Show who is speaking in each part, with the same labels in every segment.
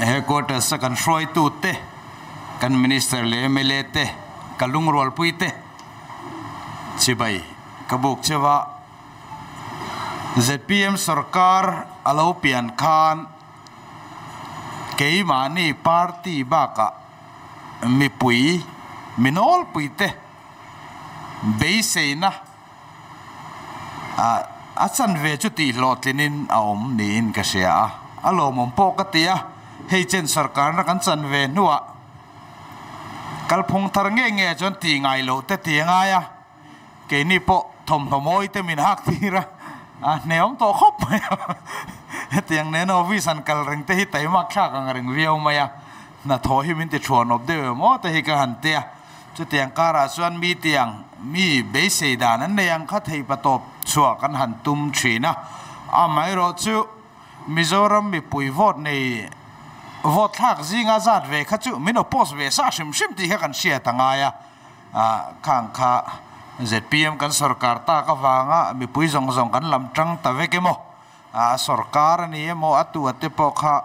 Speaker 1: Headquarters a kan hruaitute, kan Minister leh mla te, ka lungrualpui te chibai ka buk cheu a. Zpm sorkar a lo pian khan keimahni party bakah mipui mi nawlpuite beiseina a chanve chu tih hlawhtlinin a awm niin ka hria a, a lawmawm pawh ka ti a, hei chen sorkarna kan chanve hnuah kalphung thar nge nge chuan tih ngai loh te ti a ngai a, keini pawh thawmhnaw mawi te min hak tir a, a hneawm tawh khawp mai a, hetiang nena office han kal reng te hi taimak thlak ang reng viau mai a, hnathawh hi min ti thuanawp deuh em aw te hi ka han ti a. Chutiang karah chuan mi tiang mi beisei dan an nei ang kha theihpatawp chhuah kan han tum thin a, amaherawh chu Mizoram mipui vote nei vote thlak zinga zat ve kha chu min oppose ve sa hrim hrim tih kha kan hriat a ngai a, khang kha zpm kan sorkar tak avanga mipui zawng zawng kan lam tang ta vek emaw a sorkar a ni emaw a tu a te pawh kha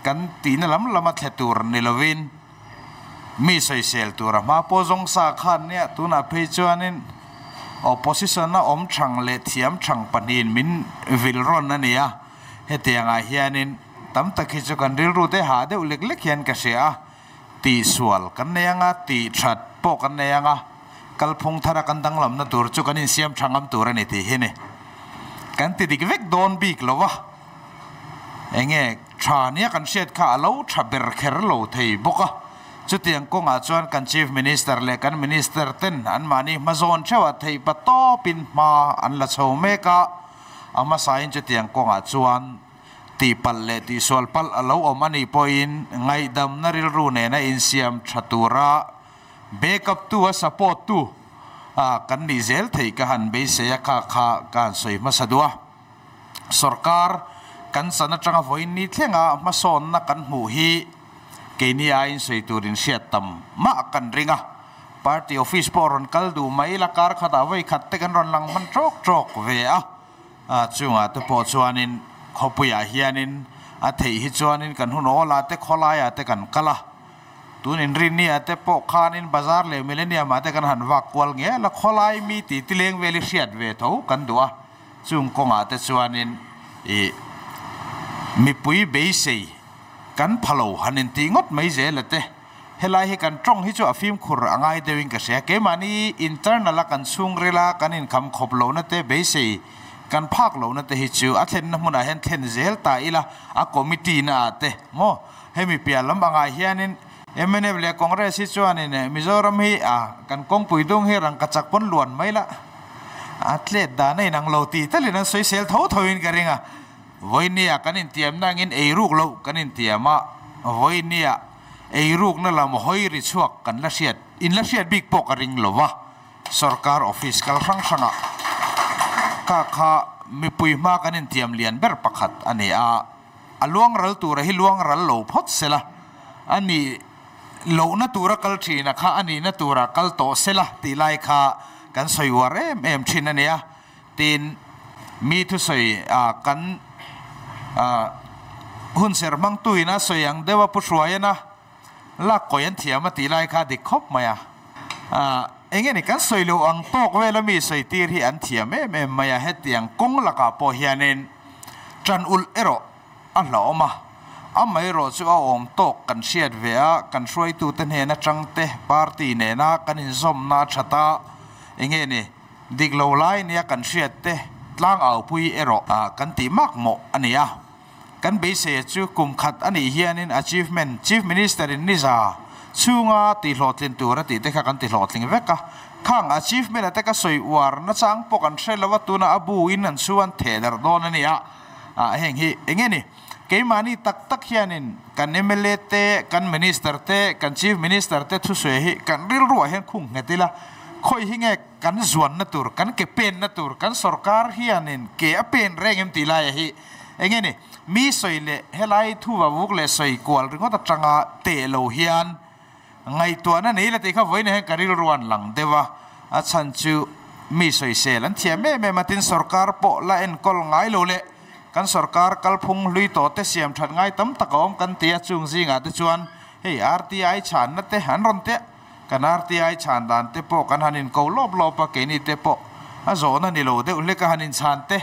Speaker 1: kan tihna lam lama thle tur ni lovin mi sawisel tur a hma pawh zawng sa khan nia tunah phei chuanin opposition a awm thang leh thiam thang pahnihin min vil rawn a ni a, hetiangah hianin tam tak hi chu kan rilru te hah deuh lek lek hian ka hria a, tihsual kan nei anga tih that pawh kan nei anga kalphung thara kan danglamna tur chu kan insiam tha ngam tur a ni tih hi ni. Kan ti dik vek dawn bik lo a, enge tha nia kan hriat kha a lo tha ber kher lo thei bawk a. Chutiang kawngah chuan kan Chief Minister leh kan Minister ten anmahni hmazawn theuhah theih pa tawpin hma an la chho mek a, a hmasain chutiang kawngah chuan tihpalh leh tihsual palh a lo awm a nih pawhin ngaihdamna rilru nena insiam tha tura backup tu a support tu a kan nih zel theih ka han beisei a kha kha ka han sawi hmasa duh a. Sorkar kan chan atanga vawiin ni thlenga hmasawnna kan hmuh hi keini aiin sawi turin hriat tam mah kan ring a. Party office pawh rawn kal duh mai la kar khatah vawi khat te kan rawn lang hman tawk tawk ve a. A chungah te pawh chuanin khawpuiah hianin a theih hi chuanin kan hun awlah te khawlaiah te kan kal a. Tun inrinniah te pawh khanin bazar leh millennium ah te kan han vak kual ngel a, khawlai mi tih tileng vel hi hriat ve tho kan duh a. Chung kawngah te chuanin ih mipui beisei kan pha lo han intih ngawt mai zel a te. Helai hi kan tawng hi chu a fimkhur a ngai deuhin ka hria. Keimahni internal a kan chhungril a kan inkham khawp lohna te beisei kan phak lohna te hi chu a thlenna hmunah hian thlen zel ta ila a committee na ah te maw hemi piah lam angah hianin mnf leh Congress hi chuanin Mizoram hi a kan kawngpui dung hi rangkachak pawn luan mai la a tlet dan a inang lo tih talin an sawisel tho thoin ka ring a. Vawinia kan intiamna angin eiruk loh kan intiam a, vawinia eirukna lam hawi ri chhuak kan la hriat, in la hriat bik pawh ka ring lo va, sorkar office kal hrang hrangah ka kha mipui hma kan intiam lian ber pakhat a ni a, a luang ral tura hi luang ral lo phawt sela, a nih lohna tura kal thina kha a nihna tura kal tawh sela tih lai kha kan sawi uar em em thin a ni a. Tin, mi thusawi a kan hun ser hmangtu in a sawi ang deuh a Pu Hruaian a lak kawi an thiam a tih lai kha a dik khawp mai a. Eng nge ni kan sawi loh ang tawk vel a mi sawi tir hi an thiam em em mai a, hetiang kawng lakah pawh hianin tan ulh erawh a hlauhawm a. Amaherawh chu a awm tawk kan hriat ve a, kan hruaitute hnen atang te party nena kan inzawmna a that a, eng nge ni Dik lo lai nia kan hriat te tlang aupui erawh kan tih mak mawh a ni a. Kan beiseia chu kum khat a nih hianin achievement Chief Minister in niza chhunga tihhlawhtlin tur a tih te kha kan tihlawhtling vek a. Khang achievement a te ka sawi uar nachang pawh kan hre lo a, tuna a bu in an chu an theh darh dawn a ni a. Heng hi eng nge ni? Keimahni tak tak hianin kan mla te, kan Minister te, kan Chief Minister te thusawi hi kan rilruah hian khung nghet ila, khawi hi nge kan zuanna tur, kan ke penna tur, kan sorkar hianin ke a pen reng em tih laia hi eng nge ni? Mi sawi leh helai thu vavuk leh sawi kual ringawt atanga teh lo hian ngaihtuahna nei la tih kha vawiin hian ka rilru an lang deuh a, a chhan chu mi sawisel an thiam em em a, tin sorkar pawh la enkawl ngai lo leh. Kan sorkar kalphung hlui tawh te siam that ngai tam tak a awm kan ti a, chung zingah te chuan hei RTI chhanna te an rawn teh. Kan RTI chhan dan te pawh kan han inko lawp lawp a, keini te pawh a zawhna ni lo deuh hlek a han inchhan te,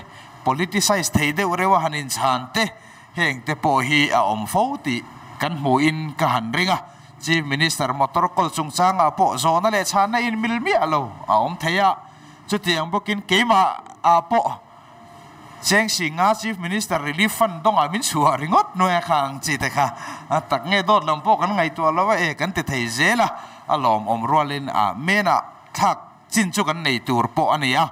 Speaker 1: politicize thei deuh reuh a han inchhan te, heng te pawh hi a awm fo tih kan hmuhin ka han ring a. Chief Minister motor kawl chungchangah pawh zawhna leh chhanna inmil miah lo a awm thei a, chutiang bawkin keimah ah pawh Cheng Singa Chief Minister Relief Fund dawngah min chhuah ringawt nuai a kha ang chi te kha a tak nge dawt lam pawh kan ngaihtuah lo a e kan ti thei zel a, a lawmawm rualin a menah thlak chin chu kan nei tur pawh a ni a,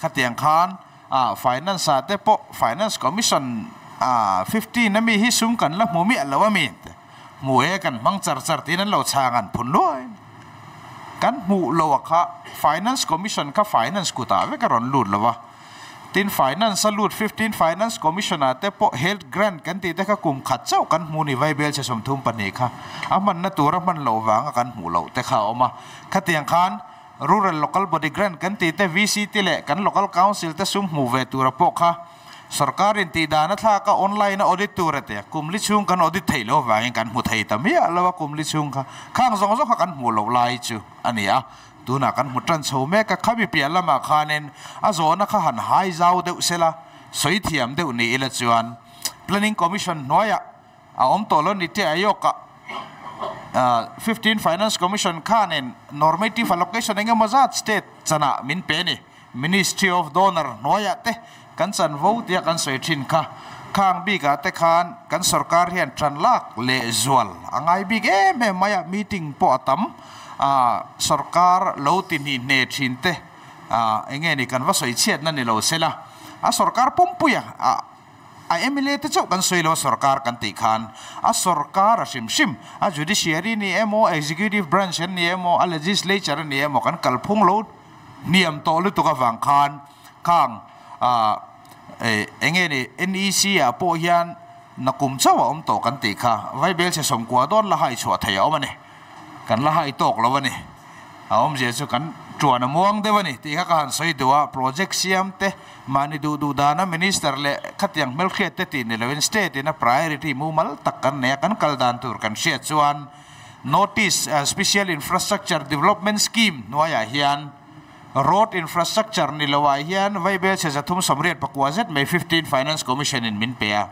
Speaker 1: khatiang khan a Finance ah te pawh Finance Commission a 15 a mi hi sum kan la hmu miah lo a mi hmu e kan hmang char char tiin an lo chhang an phun luai kan hmuh lo a kha Finance Commission kha Finance kutah vek a rawn lut lo a. Tin, Finance a lut 15 Finance Commission ah te pawh Health Grant kan tih te kha kum khat chauh kan hmu ni Vaibel che 32 kha a hmanna tur a hman loh vanga kan hmuh loh te kha a awm a. Khatiang khan Rural Local Body Grant kan tih te VC te leh kan Local Council te sum hmuh ve tura pawh kha Sorkarin tih dan a thlak a online a audit tur a ti a, kum li chhung kan audit theih loh vangin kan hmu thei ta miah lo a kum li chhung kha khang zawng zawng kha kan hmuh loh lai chu a ni a. Tunah kan hmu tan chho mek a, khami piah lamah khanin a zawhna kha han hai zau deuh sela, sawi thiam deuh ni ila chuan Planning Commission hnuaiah a awm tawh lo ni te Ayok-a 15 Finance Commission khanin normative allocation eng emaw zat state chanah min pe a ni. Ministry of Donor hnuaiah te kan chanvo tia kan sawi thin kha khang bikah te khan kan sorkar hian tan lak leh zual a ngai bik em em mai a, meeting pawh a tam a, sorkar lo ti hnih hne thin te a eng nge ni kan va sawi chhiatna ni lo sela a sorkar pumpuia a a mla te chauh kan sawi lo a sorkar kan tih khan a sorkar a hrim hrim a judiciary ni emaw executive branch an ni emaw a legislature a ni emaw kan kalphung lo hniam tawh lutuk avang khan khang ah eng nge ni NEC ah pawh hian nakum chauh a awm tawh kan tih kha Vaibel chhe sawmkua dawn la hai chhuah thei a awm a ni kan la hai tawk lo a ni a awmzia chu kan tuan a muang deuh a ni tih kha ka han sawi duh a project siam te mahni duh duh dana minister leh khatiang hmelhriat te tih ni loin state in a priority mumal tak kan nei a kan kal dan tur kan hriat chuan Notice, Special Infrastructure Development Scheme hnuaiah hian Road Infrastructure ni loah hian Vaibel chhe 384 zet mai 15 Finance Commission in min pe a.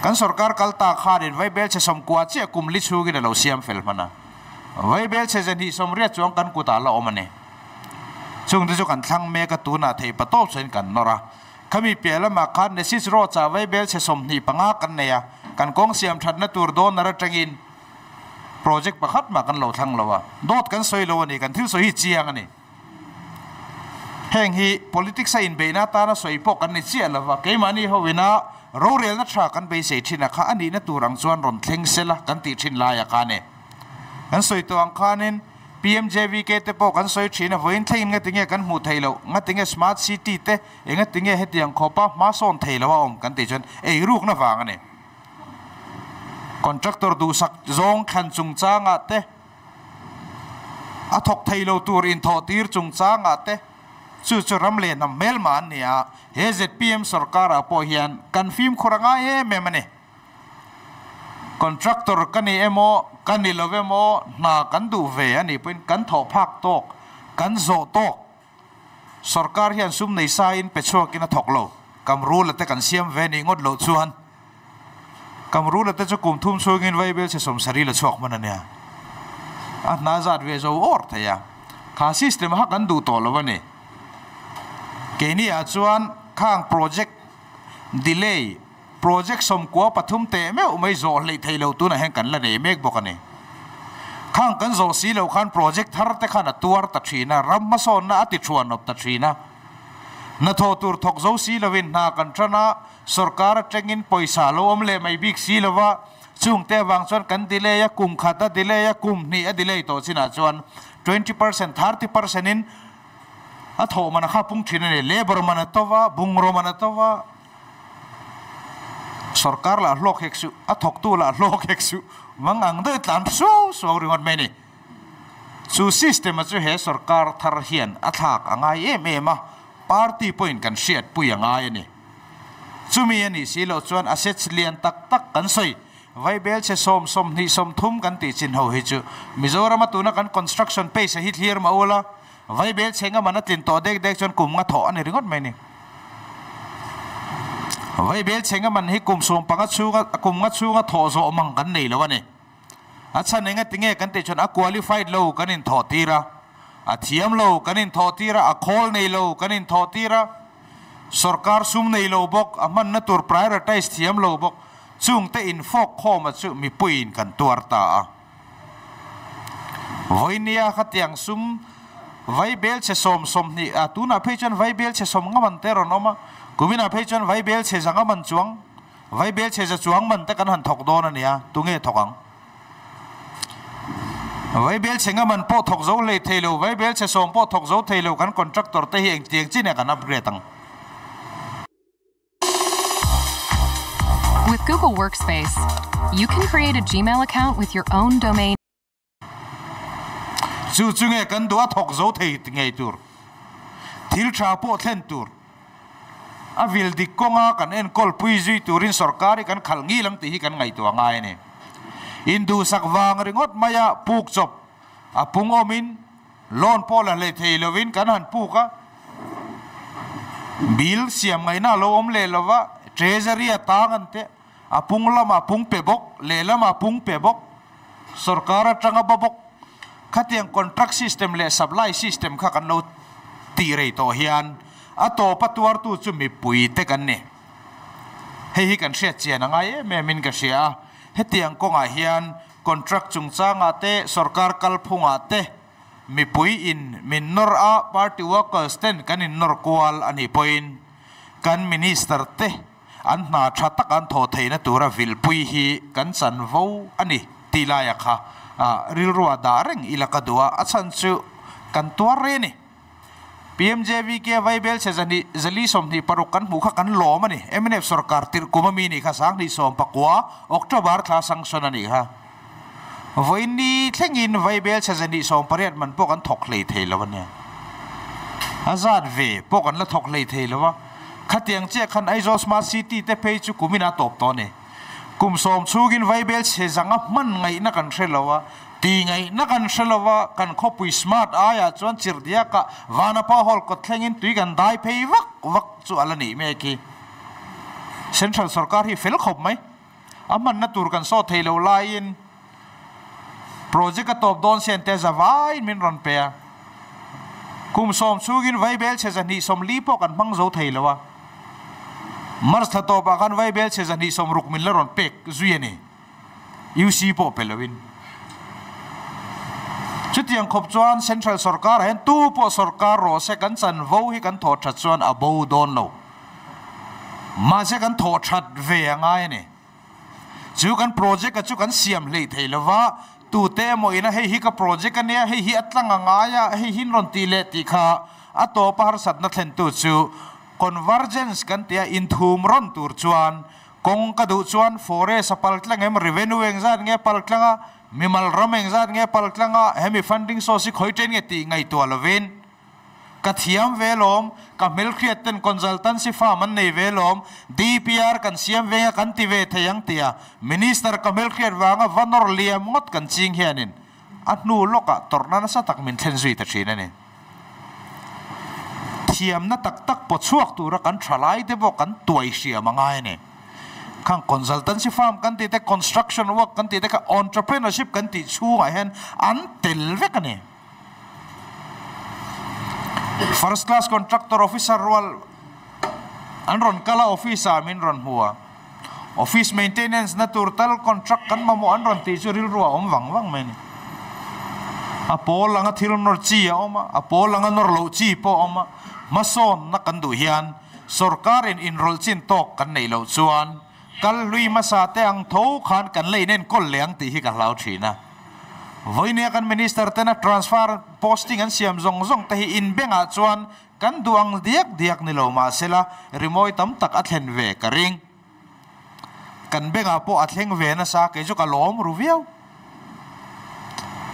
Speaker 1: Kan sorkar kal ta khanin Vaibel chhe 90 chiah kum li chhungin a lo siam fel hman a. Vaibel chhe 280 chuang kan kutah la awm a ni. Chungte chu kan thlang mek a, tunah theih patawp sawiin kan nawr a. Khami piah lamah khan Nesis Road ah Vaibel chhe 25 kan nei a, kan kawng siam thatna tur donor atangin project pakhat mah kan lo thlang lo a, dawt kan sawi lo a ni, kan thil sawi hi chiang a ni. Heng hi politics a inbeihna atana sawi pawh kan ni chiah lo va, keimahni hoina rorelna tha kan beisei thin a kha a nihna tur ang chuan rawn thleng sela kan tih thin lai a kha a ni. Kan sawi tawh ang khanin PMJVK te pawh kan sawi thin a, vawiin thlengin ngati nge kan hmuh theih loh, ngati nge Smart City te, engati nge hetiang khawpa hma sawn thei lo a awm kan tih chuan eirukna vang a ni. Contractor duhsak zawng thlan chungchangah te, a thawk thei lo tur inthawh tir chungchangah te, chu chu ram leh hnam hmelma an ni a, he zpm sorkarah pawh hian kan fimkhur a ngai em em a ni. Contractor ka ni emaw, ka ni lo emaw, hna kan duh ve a nih pawhin kan thawh phak tawk, kan zawh tawk. Sorkar hian sum nei sain pe chhuakin a thawk lo. Kamrula te kan siam ve nih ngawt loh chuan Kamrula te chu kum thum chhungin Vaibel chhe 70 la chhuak hman a nia. A hna zat ve zo awr thei a. Kha system kha kan duh tawh lo a ni. Keini ah chuan khang project delay Project 13 teh meuh mai zawh hleih thei lo tunah hian kan la nei mek bawk a ni. Khang kan zawh si lo khan project thar te khan a tuar ta thin a, ram hmasawnna a ti thuan awp ta thin a. Hnathawh tur thawk zo si lovin hna kan tan a, sorkar atangin pawisa lo awm leh mai bik si lova, chungte avang chuan kan delay a, kum khat a delay a, kum hnih a delay tawh chinah chuan 20%, 30% in a thawh man a kha pung thin a ni. Labour man a to va, bungraw man a to va. Sorkar lah hlawk hek suh, a thawktu lah hlawk hek suh, mang ang deuh tlan suau suau ringawt mai a ni. Chu system a chu he sorkar thar hian a thlak a ngai em em a, party pawhin kan hriatpui a ngai a ni. Chumi a nih si loh chuan assets lian tak tak kan sawi. Vaibel chhe sawm, 20, 30 kan tih chin ho hi chu Mizorama tuna kan construction pace a hi thlir mah ula, Vaibel chhe nga man a tlin tawh dek dek chuan kum nga thawh a ni ringawt mai ni. Vaibel chhe nga man hi kum 15 chhunga kum nga chhunga thawh zawh mang kan nei lo a ni. A chhan enga tinge kan tih chuan a qualified lo kan inthawh tir a, a thiam lo kan inthawh tir a, a khawl nei lo kan inthawh tir a, sorkar sum nei lo bawk, a hmanna tur prioritize thiam lo bawk, chungte infawk khawma chu mipuiin kan tuar ta a. Vawinia khatiang sum Vaibel chhe sawm 20 a, tunah phei chuan Vaibel chhe sawm nga man te a rawn awm a, kuminah phei chuan Vaibel chhe za nga man chuang, Vaibel chhe za chuang man te kan han thawk dawn a nia, tunge thawk ang? Vaibel chhe nga man pawh thawk zo hlei thei lo, Vaibel chhe sawm pawh thawk zo thei lo kan contractor te hi engtiang chin nge kan upgrade ang?
Speaker 2: With Google Workspace, you can create a Gmail account with your own domain.
Speaker 1: Chu chu nge kan duh a thawk zo thei ngei tur, thil tha pawh thlen tur, a vil dik kawnga kan enkawl pui zui turin sorkar hi kan khalh ngil ang tih hi kan ngaihtuah ngai a ni. Induhsak vang ringawt maia puk chawp a pung awmin loan pawh la hlei thei lovin kan han puk a, bill siam ngaihna a lo awm leh lova, treasury a tang an teh. A pung lamah pung pe bawk, lehlamah pung pe bawk, sorkar atanga ba bawk. Khatiang contract system leh supply system kha kan lo tih rei tawh hian a tawp a tuartu chu mipui te kan ni. Hei hi kan hriat chian a ngai em em in ka hria a, hetiang kawngah hian contract chungchangah te, sorkar kalphungah te mipui in min nawr a, party workers ten kan in nawr kual a nih pawhin kan minister te, An hna tha tak an thawh theihna tura vilpui hi kan chanvo a ni tih laia kha rilrua dah reng ila ka duh a, a chhan chu kan tuar rei a ni. PMJVK Vaibel chhe zahnih zali 26 kan hmuh kha kan lawm a ni. Mnf sorkar tirh kum ami nih kha 2019 October thla sanction a nih kha. Vawiin ni thlengin Vaibel chhe zahnih 18 man pawh kan thawk hlei thei lo a nia. A zat ve pawh kan la thawk hlei thei lo a. Khatiang chiah khan Aizawl Smart City te phei chu kumin a tawp tawh a ni. Kum sawm chhungin Vaibel chhe zanga hman ngaihna kan hre lo a, ti ngaihna kan hre lo a, kan khawpui smart aiah chuan chirhdiakah Vanapa Hall kawt thlengin tui kan dai phei vak vak chu a la nih mek hi. Central sorkar hi fel khawp mai. A hmanna tur kan sawt thei lo laiin project a tawp dawn sian te zavaiin min rawn pe a. Kum sawm chhungin Vaibel chhe 240 pawh kan hmang zo thei lo a. March thla tawpah khan Vaibel chhe 260 min la rawn pek zui a ni. UC pawh pe loin. Chutiang khawp chuan Central sorkar ah hian tu pawh sorkar rawh se kan chanvo hi kan thawh that chuan a bo dawn lo. Mahse kan thawh that ve a ngai a ni. Chu kan project a chu kan siam hleih thei lova, tute emaw ina hei hi ka project a nia, hei hi a tlang a ngai a, hei hi an rawn tih leh tih kha a tawpa harsatna thlentu chu convergence kan tia inthum rawn tur chuan kawng ka duh chuan forest a pal tlang em, revenue engzat nge pal tlang a, mimal ram engzat nge pal tlang a, hemi funding source hi khawi chen nge tih ngaihtuah lovin Ka thiam ve lawm, ka hmelhriat ten consultancy firm an nei ve lawm, DPR kan siam veng a kan ti ve thei ang tia Minister ka hmelhriat vanga va nawr liam ngawt kan ching hianin a hnu lawkah tawrhna nasa tak min thlen zui ta thin a ni. Thiamna tak tak paw chhuak tura kan tha lai te pawh kan tuai hriam a ngai a ni. Khang consultancy firm kan tih te, construction work kan tih te kha entrepreneurship kan tih chhungah hian an tel vek a ni. First class contractor officer rual an rawn kal a, office ah min rawn hmu a, office maintenance na tur tal contract kan mamawh an rawn tih chu rilru a awm vang vang mai a ni. A pawl anga thil nawr chi a awm a, a pawl anga nawr loh chi pawh a awm a, hmasawnna kan duh hian sorkarin inrawlh chin tawk kan neih loh chuan Kal hlui hmasa te ang tho khan kan la inenkawl leh ang tih hi ka hlau thin a. Vawinia kan Minister tena transfer posting an siam zawng zawng te hi inbengah chuan kan duh ang diak diak ni lo mahsela rimawi tam tak a thlen ve ka ring. Kan bengah pawh a thleng ve nasa kei chu ka lawm ru viau.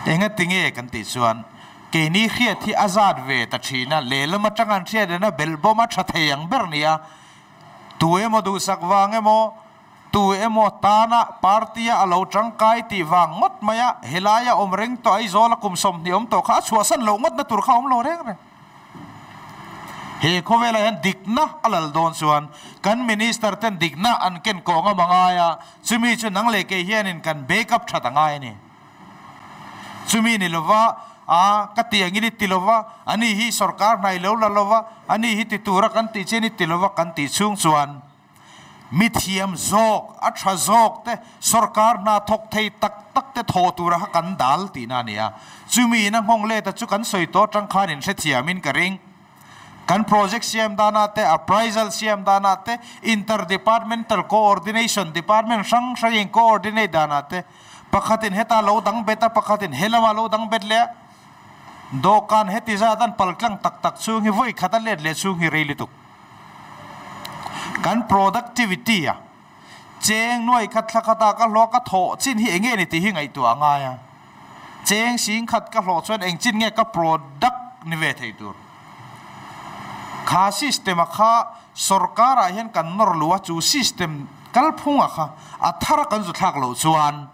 Speaker 1: Engatinge kan tih chuan keini hriat hi a zat ve ta thin a, lehlam atanga an hriat lehna belhbawm a tha thei ang ber nia. Tu emaw duhsak vang emaw, tu emaw tana party-a a lo tangkai tih vang ngawt mai a, helaia awm reng tawh Aizawla kum 20 awm tawh kha a chhuahsan loh ngawtna tur kha a awm lo reng reng. He khawvelah hian dikna a lal dawn chuan kan Minister ten dikna an ken kawng a mangai a, chumi chu nang leh kei hianin kan backup that a ngai a ni. Chumi ni lova, a ka ti angin i ti lova, ani hi sorkar hnai lo la lova, ani hi ti tura kan tih chian i ti lova kan tih chhung chuan mithiam zawk, a tha zawk te, sorkar hna thawk thei tak tak te thaw tura kha kan dal tihna a ni a. Chumi in a nghawng let a chu kan sawi tawh atang khan in hrethiamin ka ring. Kan project siam danah te, appraisal siam danah te, inter-departmental coordination, department hrang hrangin coordinate danah te, Pakhatin heta lo dang bet a, pakhatin he lamah lo dang bet leh a. Dawhkan heti zat an pal tlang tak tak chhung hi vawi khat a let leh chhung hi rei lutuk. Kan productivity a cheng nuai khat thla khatah ka hlawh ka thawh chin hi eng nge ni tih hi ngaihtuah a ngai a. Cheng sing khat ka hlawh chuan eng chin nge ka product ni ve thei tur. Kha system a kha sorkar ah hian kan nawr luh a, chu system kalphung a kha a thar a kan zu thlak loh chuan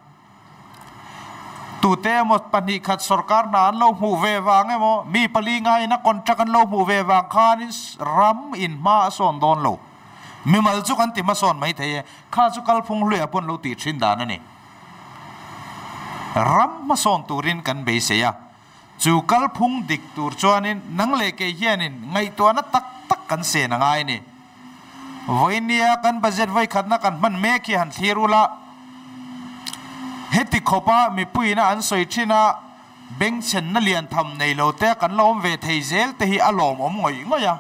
Speaker 1: tute emaw pahnih khat sorkar hna an lo hmuh ve vang emaw mi pali ngaiin a contract an lo hmuh ve vang khanin ram in hma a sawn dawn lo. Mimal chu kan ti hmasawn mai thei e, kha chu kalphung hluiah pawh an lo tih thin dan a ni. Ram hmasawn turin kan beisei a. Chu kalphung dik tur chuanin nang leh kei hianin ngaihtuahna tak tak kan sen a ngai a ni. Vawinia kan budget vawikhatna kan hman mek hi han thlir ula, heti khawpa mipuiina an sawi thin a, bengchhenna lian tham nei lo te kan la awm ve thei zel te hi a lawmawm ngawih ngawih a.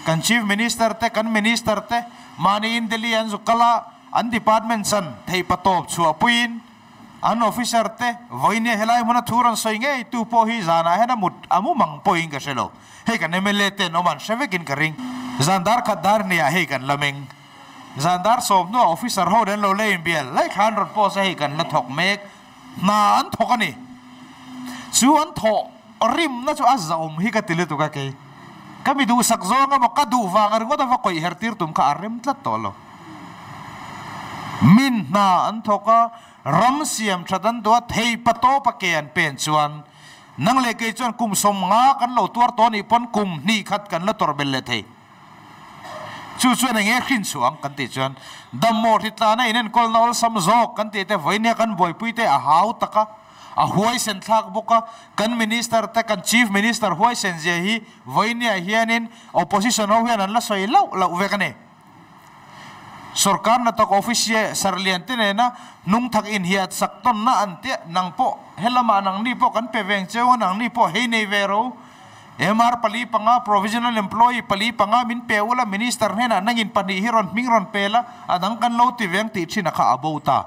Speaker 1: Kan Chief Minister te, kan Minister te mahni in Delhi an zu kal a, an department chan theihpatawp chhuahpuiin, An officer te vawinia helai hmuna thu rawn sawi ngei tu pawh hi zanah hian a mut a mu mang pawhin ka hre lo. Hei kan mla te an awm an hre vekin ka ring. Zan dar khat dar hniah hei kan la meng. Zan dar sawm hnuah officer ho nen lo la inbial lai kha an rawn post a hei kan la thawk mek. Hna an thawk a ni. Chu an thawh rimna chu a zahawm hi ka ti lutuk a kei. Ka mi duhsak zawng emaw ka duh vang ringawt a va kawih her tir tum kha a rem tlat tawh lo. Min hna an thawk a, ram siam that an duh a, thei patawp a ke an pen chuan nang leh kei chuan kum 50 kan lo tuar tawh anih pawn kum hnih khat kan la tawrh belh leh thei. Chu chuan eng nge hrin chhuang kan tih chuan dammaw hritlana inenkawlna awlsam zawk kan tih te vawinia kan buaipui te a hau tak a, a huaisen thlak bawk a, kan Minister te kan Chief Minister huaisen zia hi vawinia hianin Opposition ho hian an la sawi loh loh vek a ni. Sorkar hnathawk office sarlian te nena hnungthak inhiat sak tawnna an tia, nang pawh helamah nangni pawh kan pe veng cheu a, nangni pawh hei nei ve ro. MR pali panga, provisional employee pali panga min pe ula, minister hnenah nangin pahnih hi rawn hming rawn pe la, a dang kan lo ti veng tih thin a kha a bo ta.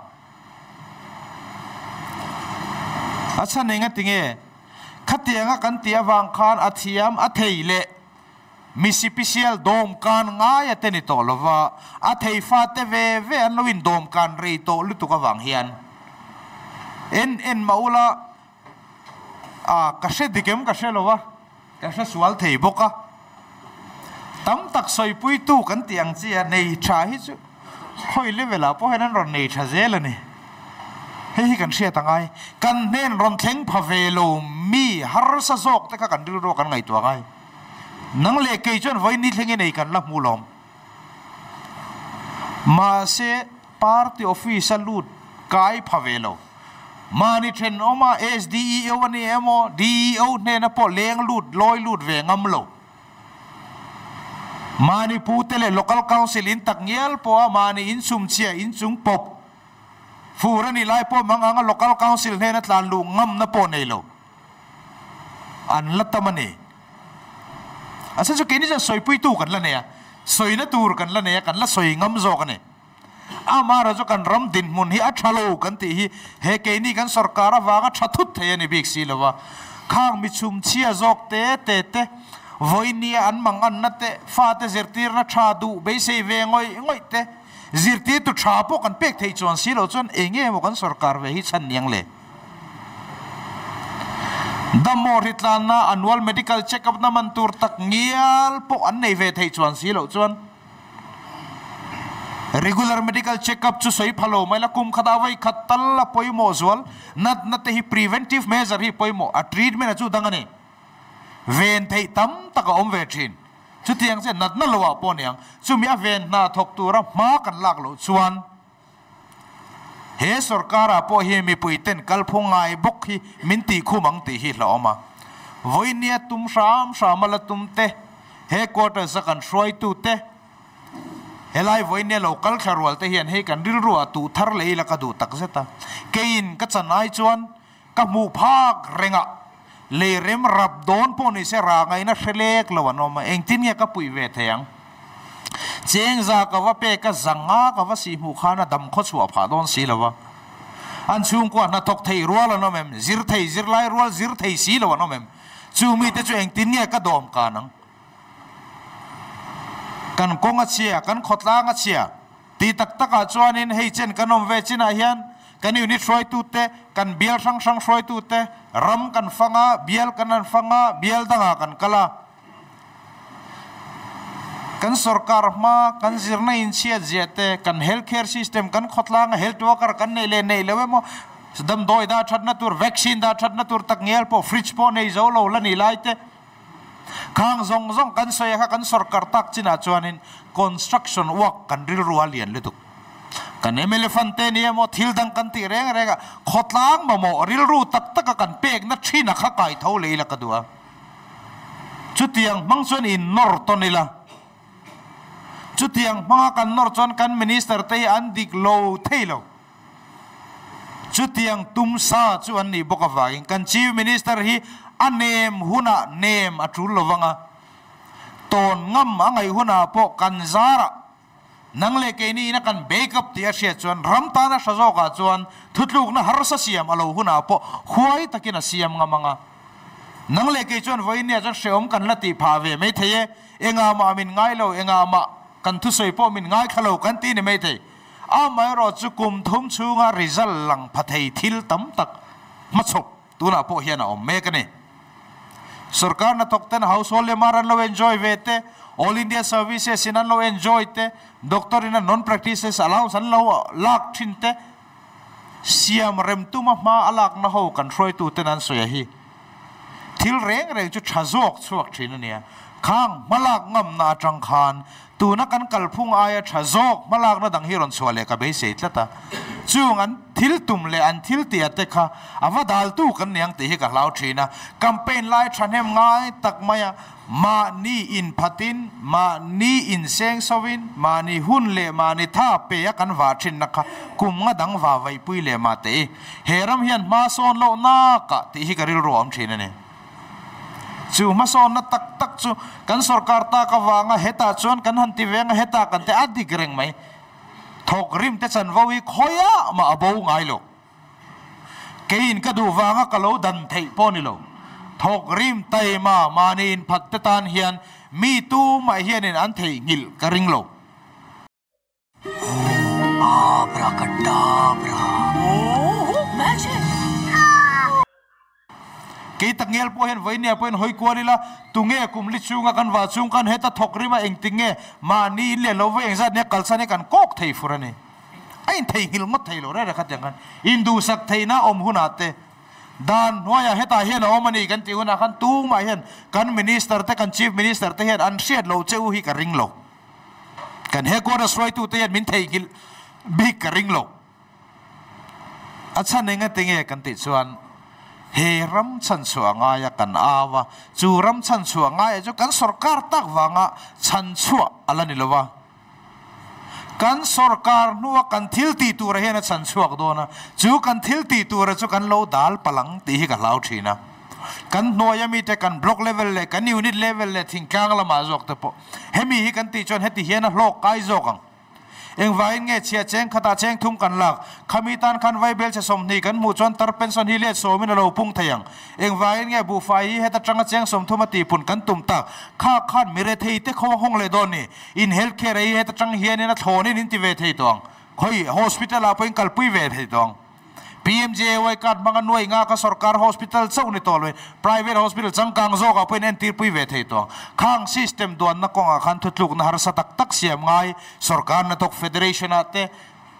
Speaker 1: A chhan eng a ti nge? Khatianga kan tih avang khan a thiam a thei leh. Mi sipisial dawmkan ngai a te ni tawh lova, a thei fate ve ve an lo in dawmkan rei tawh lutuk avang hian en en mah ula a ka hre dik em ka hre lo a, ka hre sual thei bawk a, tam tak sawipuitu kan tih ang chi a nei tha hi chu khawi level ah pawh hian an rawn nei tha zel a ni. Hei hi kan hriat a ngai, kan hnen rawn thleng pha ve lo mi harsa zawk te kha kan rilru a kan ngaihtuah ngai. Nang leh kei chuan vawi ni thleng i nei kan la hmu lawm. Mahse party office a lut kai pha ve lo. Mahni thenawma SDEO a ni emaw DEO hnena pawh leng lut lawi lut ve ngam lo. Mahni pute leh local council in tak ngial pawha mahni insum chhia inchung pawp fur a nih lai pawh mang anga local council hnena tlan luh ngamna pawh nei lo. An la tam a ni. A chhan chu keini chuan sawipuitu kan la nei a, sawina tur kan la nei a, kan la sawi ngam zawk a ni. Amaherawhchu chu kan ram dinhmun hi a tha lo kan tih hi he keini kan sorkar avanga tha thut thei a ni bik si lo va. Khang mi chhumchhia zawk te te te, vawinia an manganna te, fate zirtirna tha duh beisei ve ngawih ngawih te, zirtirtu tha pawh kan pek theih chuan si lo chuan eng nge maw kan sorkar ve hi chhan niang le? Dammaw hritlanna annual medical check up na man tur tak ngial pawh an nei ve theih chuan si loh chuan. Regular medical check-up chu sawi pha lo mai la, kum khatah vawi khat tal a pawimawh zual. Natna te hi preventive measure hi pawimawh, a treatment a chu dang a ni. Ven theih tam tak a awm ve thin. Chutiang che natna lo ah pawh niang, chumi a ven hna thawk tura hma kan lak loh chuan he sorkar ah pawh hi mipui ten kalphung ngai bawk hi min tih khum ang tih hi hlauhawm a. Vawinia tum hram hram a la tum te, headquarters a kan hruaitu te, Helai vawinia lo kal thla rual te hian hei kan rilru ah tuh thar leh ila ka duh tak zet a. Keiin ka chan ai chuan ka hmuh phak reng a, lei rem rap dawn pawh ni se ra ngaihna hre lek lo an awm a, engtin nge ka puih ve thei ang? Cheng za ka va pek a, za nga ka va sih hmuh khan a dam khaw chhuah phah dawn si lo va. An chhungkua hnathawk thei rual an awm em? Zir thei zirlai rual zir thei si lo an awm em? Chu mite chu engtin nge ka dawm kan ang? Kan kawng a chhia, kan khawtlang a chhia tih tak takah chuanin hei chen kan awm ve chinah hian kan unit hruaitute, kan bial hrang hrang hruaitute ram kan fang a, bial kan han fang a, bial dangah kan kal a. Kan sorkar hma, kan zirna inchhiat zia te, kan health care system, kan khawtlanga health worker kan neih leh neih lo emaw, damdawi dah thatna tur, vaccine dah thatna tur tak ngial pawh fridge pawh nei zo lo la ni lai te, Khang zawng zawng kan sawi a kha kan sorkar tak chinah chuanin construction work kan rilru a lian lutuk. Kan mla fund te ni emaw thil dang kan tih reng reng a, khawtlang mamawh rilru tak taka kan pekna thin a kha kai tho leh ila ka duh a. Chutiang hmang chuan in nawr tawn ila. Chutiang hmanga kan nawr chuan kan minister te hi an dik lo thei lo. Chutiang tum sa chu an nih bawk avangin kan Chief Minister hi a nem hunah nem a tul lo vang a, tawn ngam a ngaih hunah pawh kan zarah nang leh keini ina kan backup tih a hriat chuan ram tana hra zawkah chuan thutlukna harsa siam a lo hunah pawh huai takin a siam ngam ang a. Nang leh kei chuan vawiin chuan hrehawm kan la tih phah ve mai thei e, engah mah min ngai lo, engah mah kan thusawi pawh min ngaithla lo kan ti ni mai thei. Amaherawh chu kum thum chhunga result lang pha thei thil tam tak hmachhawp tunah pawh hian a awm mek a ni. Sorkar hnathawk ten household lemar an lo enjoy ve te, All India Services in an lo enjoy te, doctor in a non-practices allowance an lo lak thin te, siam rem tuma hma a lakna ho kan hruaitu ten an sawi a hi. Thil reng reng chu tha zawk chhuak thin a nia. Khang hmalak ngamna atang khan Tuna kan kalphung aia tha zawk hmalakna dang hi rawn chhuah leh ka beisei tlat a, chung an thil tum leh an thil tih te kha a va daltu kan ni ang tih hi ka hlau thin a. Campaign lai thahnem ngai tak maia mahni inphatin, mahni inseng sovin, mahni hun leh mahni tha pe a kan vah thinna kha kum nga dang va vaihpui leh mah teh i he ram hian hma sawn loh nakah tih hi ka rilru a awm thin a ni. Chu hmasawnna tak tak chu kan sorkar tak avanga hetah chuan kan han ti veng a, hetah kan ti a dik reng mai. Thawk rim te chanvo hi khawiah mah a bo ngai lo. Keiin ka duh vanga ka lo dan theih pawh ni lo. Thawk rim taima mahni inphat te tan hian mi tumah hianin an theihnghilh ka ring lo. Kei takngial pawh hian vawinia pawhin hawi kual ila, tunge kum li chunga kan vah chung khan heta thawk rim a engtik nge mahni in leh lo vawi engzat nia kalsan hi kan kawk thei fur a ni. A intheihnghilh ngawt thei lo reng reng khatiang khan induhsak theihna awm hunah te dan hnuaiah hetah hian a awm a ni kan tih hunah khan tumah hian kan minister te kan chief minister te hian an hriat lo che u hi ka ring lo. Kan headquarters hruaitute hian min theihnghilh bik ka ring lo. A chhan eng ati nge kan tih chuan he ram chhanchhuah ngaia kan au a, chu ram chhanchhuah ngaia chu kan sorkar tak vanga chhanchhuah a la ni lo va. Kan sorkar hnua kan thil tih tura hian a chhanchhuak dawn a, chu kan thil tih tura chu kan lo dal palang tih hi ka hlau thin a. Kan hnuaia mite kan block level leh kan unit level leh thingtlang lamah zawk te pawh hemi hi kan tih chuan heti hian a hlawk kai zawk ang. Engvangin nge chhia cheng khatah cheng thum kan lak? Khami tan khan vaibel chhe 20 kan hmuh chuan tar pension hi let sawmin a lo pung thei ang. Engvangin nge buhfai hi heta tanga cheng 30 a tihpun kan tum tak? Kha khan mi rethei te kho a hawng leh dawn ni. In health care ei heta tang hianin a thlawnin in ti ve thei tawh ang. Khawi hospital ah pawhin kalpui ve thei tawh ang. PMJAY card hmanga nuai nga kha sorkar hospital chauh ni tawh lo in private hospital changkang zawkah pawhin entir pui ve thei tawh ang. Khang system duanna kawngah khan thutlukna harsa tak tak siam ngai sorkar hnathawk federation ah te,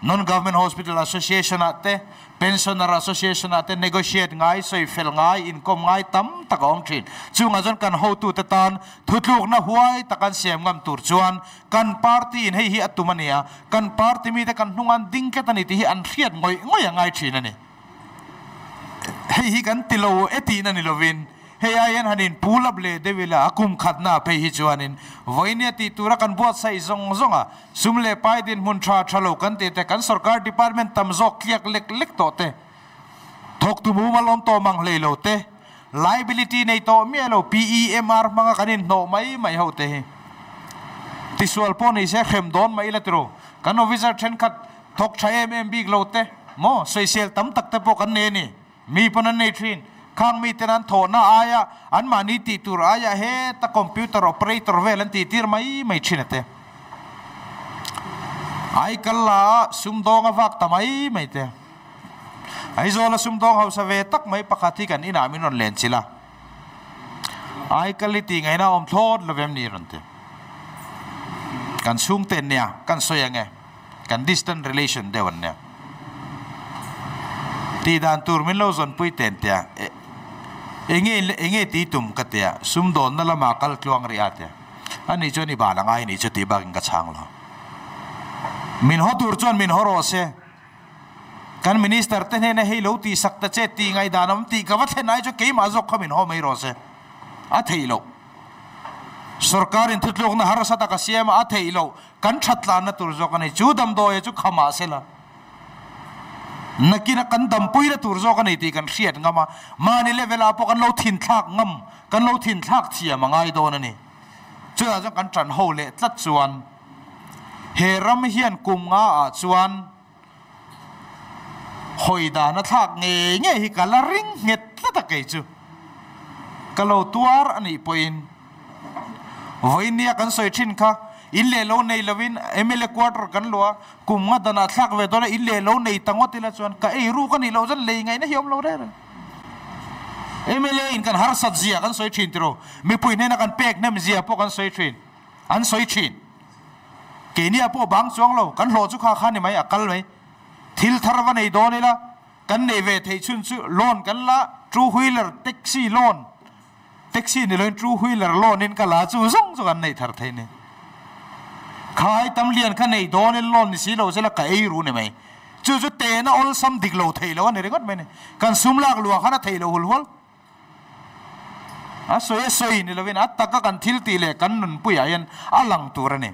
Speaker 1: Non-Government Hospital Association ah te, Pensioner Association ah te negotiate ngai, sawi fel ngai, inkawm ngai tam tak a awm thin. Chungah chuan kan hotute tan thutlukna huai tak an siam ngam tur chuan kan party in hei hi a tum a ni a, kan party mite kan hnung an ding tlat a ni tih hi an hriat ngawih ngawih a ngai thin a ni. Hei hi kan ti lo e tihna ni lovin hei ai hian han in pull up leh deuh ila a kum khatna phei hi chuanin vawinia tih tura kan buatsaih zawng zawng a, sum leh pai dinhmun tha tha lo kan tih te, kan sorkar department tam zawk tliak lek lek tawh te, thawktu mumal awm tawh mang hlei lo te, liability nei tawh miah lo PEMR hmanga kan inhnawh mai mai ho te hi tisual pawh ni se hrem dawn mai ila tiro kan officer thenkhat thawk tha em em bik lo te maw sawisel tam tak te pawh kan nei a ni. Mi pawn an nei thin. Khang miten an thawhna aia anmahni tih tur aia heta computer operator vel an tih tir mai mai thin a te. Ai kal la a sumdawng a vak ta mai mai te. Aizawl a sumdawng hausa ve tak mai pakhat hi kan inah min rawn len chilh a. Ai kal i tih ngaihna awm thlawt lo em ni rawn ti. Kan chhungte an nia, kan sawi ang e. Kan distant relation deuh an nia. Tih dan tur min lo zawnpui ten tia enge enge tih tum ka tia sumdawnna lama kal tluang rih a tia. Ani chuan i ban angai nih chu tih bakin ka chhang lo. Min haw tur chuan min haw rawh se. Kan minister te hnena hei lo tih sak ta che tih ngaihdan awm tih ka va thlen ai chuan keimah zawk kha min haw mai rawh se. A theih loh. Sorkarin thutlukna harsa taka siam a theih loh. Kan that tlanna tur zawk a ni. Chu damdawia chu khamah sela nakina kan dampuina tur zawk a ni tih kan hriat ngam a, mahni level ah pawh kan lo thinthlak ngam, kan lo thinthlak thiam a ngai dawn a ni. Chutah chuan kan tan ho leh tlat chuan he ram hian kum nga ah chuan hawi dan a thlak ngei ngei hi ka la ring nghet tlat a kei chu. Ka lo tuar a nih pawhin vawinia kan sawi thin kha in leh lo nei lovin mla quarter kan luah a, kum nga danah thlak ve dawn a in leh lo nei ta ngawt ila chuan ka ei ruk a nih loh chuan lei ngaihna hi a awm lo reng reng. Mla in kan harsat zia kan sawi thin tiraw, mipui hnena kan pek hnem zia pawh kan sawi thin, an sawi thin. Keini ah pawh bang chuang lo, kan hlawh chu kha kha ni mai, a kal mai. Thil thar va nei dawn ila, kan nei ve theih chhun chu loan kan la, two wheeler taxi loan, taxi ni loin two wheeler loan in ka la chu zawng chu kan neih thar thei ni. Khai tam lian kha nei dawn in loan ni si lo sela ka ei ru ni mai. Chu chu tehna awlsam dik lo theih lo a ni ringawt mai ni. Kan sum lak luah khan a theih lo hul hual. A sawi a sawi ni lovin a taka kan thil tih leh kan nunpuiah hian a lang tur a ni.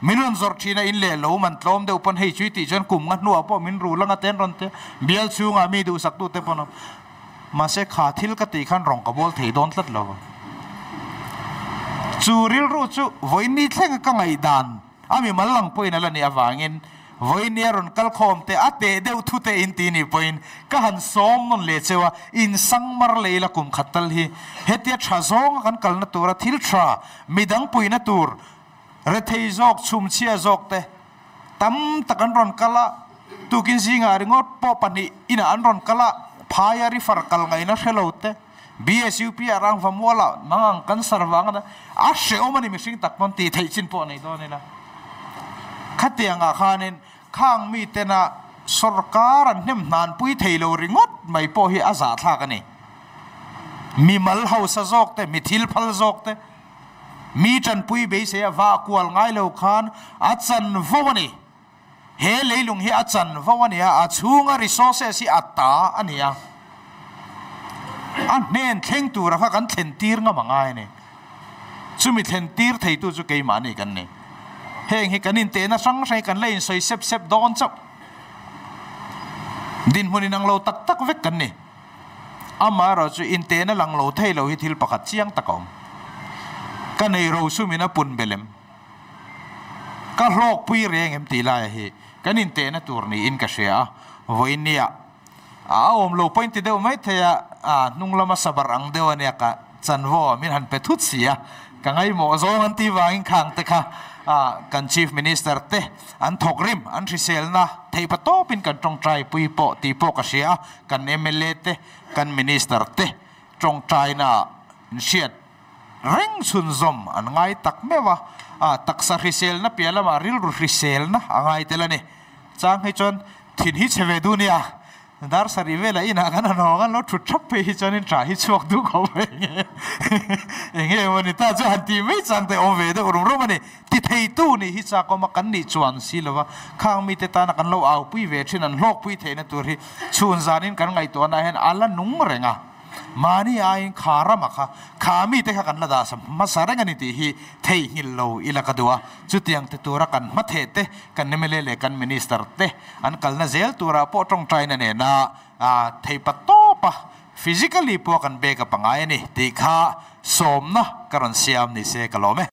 Speaker 1: Min rawn zawrh thin a, in leh lo man tlawm deuh pawn hei chu i tih chuan kum nga hnuah pawh min rul anga te an rawn ti a, bial chhungah mi duhsaktute pawn awm. Mahse kha thil ka tih khan rawng ka bawl thei dawn tlat lo. Chu rilru chu vawiin thlenga ka ngaihdan A mi mal lang pawhin a la nih avangin vawinia rawn kal khawm te a teh deuh thu te in ti nih pawhin ka han sawm nawn leh cheu a, in sang mar leh ila kum khat tal hi hetia tha zawnga kan kalna tura thil tha midang puina tur rethei zawk chhumchhia zawk te tam tak an rawn kal a, tukin zingah ringawt pawh pahnih inah an rawn kal a, phaia rifar kal ngaihna hre lo te. BSUP ah rang va mual ah nang ang cancer vang a a hrehawm a ni mihring tak pawn tih theih chin pawh a nei dawn ila. Khatiang ah khanin khang mi tena sorkar an hnem hnan pui thei lo ringawt mai pawh hi a zahthlak a ni. Mimal hausa zawk te, mi thil phal zawk te, mi tanpui beisei a vah kual ngai lo khan a chanvo a ni. He leilung hi a chanvo a ni a, a chhunga resources hi a ta a ni a, a hnen thleng tura kha kan thlen tir ngam a ngai a ni. Chumi thlen tir theitu chu keimahni kan ni. Heng hi kan intehna hrang hrang hi kan la insawi sep sep dawn chauh. Dinhmun inang lo tak tak vek kan ni. Amaherawhchu intehna lang lo thei lo hi thil pakhat chiang tak a awm. Ka nei rosumin a pun belem. Ka hlawkpui reng em tih laia hi kan intehna tur niin ka hria a, vawinia a awm lo pawhin ti deuh mai thei a, a hnung lama sabar ang deuh a nia ka chanvo ah min han pe thut si a, ka ngaihmawh zawng an tih vangin khang te kha A kan Chief Minister te an thawk rim, an hriselna theih pa tawpin kan tawngtai pui pawh tih pawh ka hria a, kan mla te, kan Minister te tawngtaina ah inhriat reng chhunzawm an ngai tak meuh a, a taksa hriselna piah lamah rilru hriselna a ngai tel a ni. Chang hi chuan thin hi chhe ve duh nia. Dar sarih velah inah kan han hawng a, lo thut thap phei hi chuanin tah hi chhuak duh khawp mai nge eng nge maw ni ta chu han tih mai chang te awm ve deuh rum rum a ni. Ti theitu nih hi chak awm a, kan nih chuan si lo va, khang mite tana kan lo aupui ve thin an hlawkpui theihna tur hi chhun zanin kan ngaihtuahna hian a la nung reng a. Mahni aiin kha rama kha, kha mite kha kan la dah sam hmasa reng a ni tih hi theihnghilh lo ila ka duh a. Chutiang ti tura kan hmatheh te, kan mla leh kan minister te an kalna zel turah pawh tawngtaina nena theipa tawpa physically pawh kan backup a ngai a ni tih kha sawmna ka rawn siam ni se ka lawm e.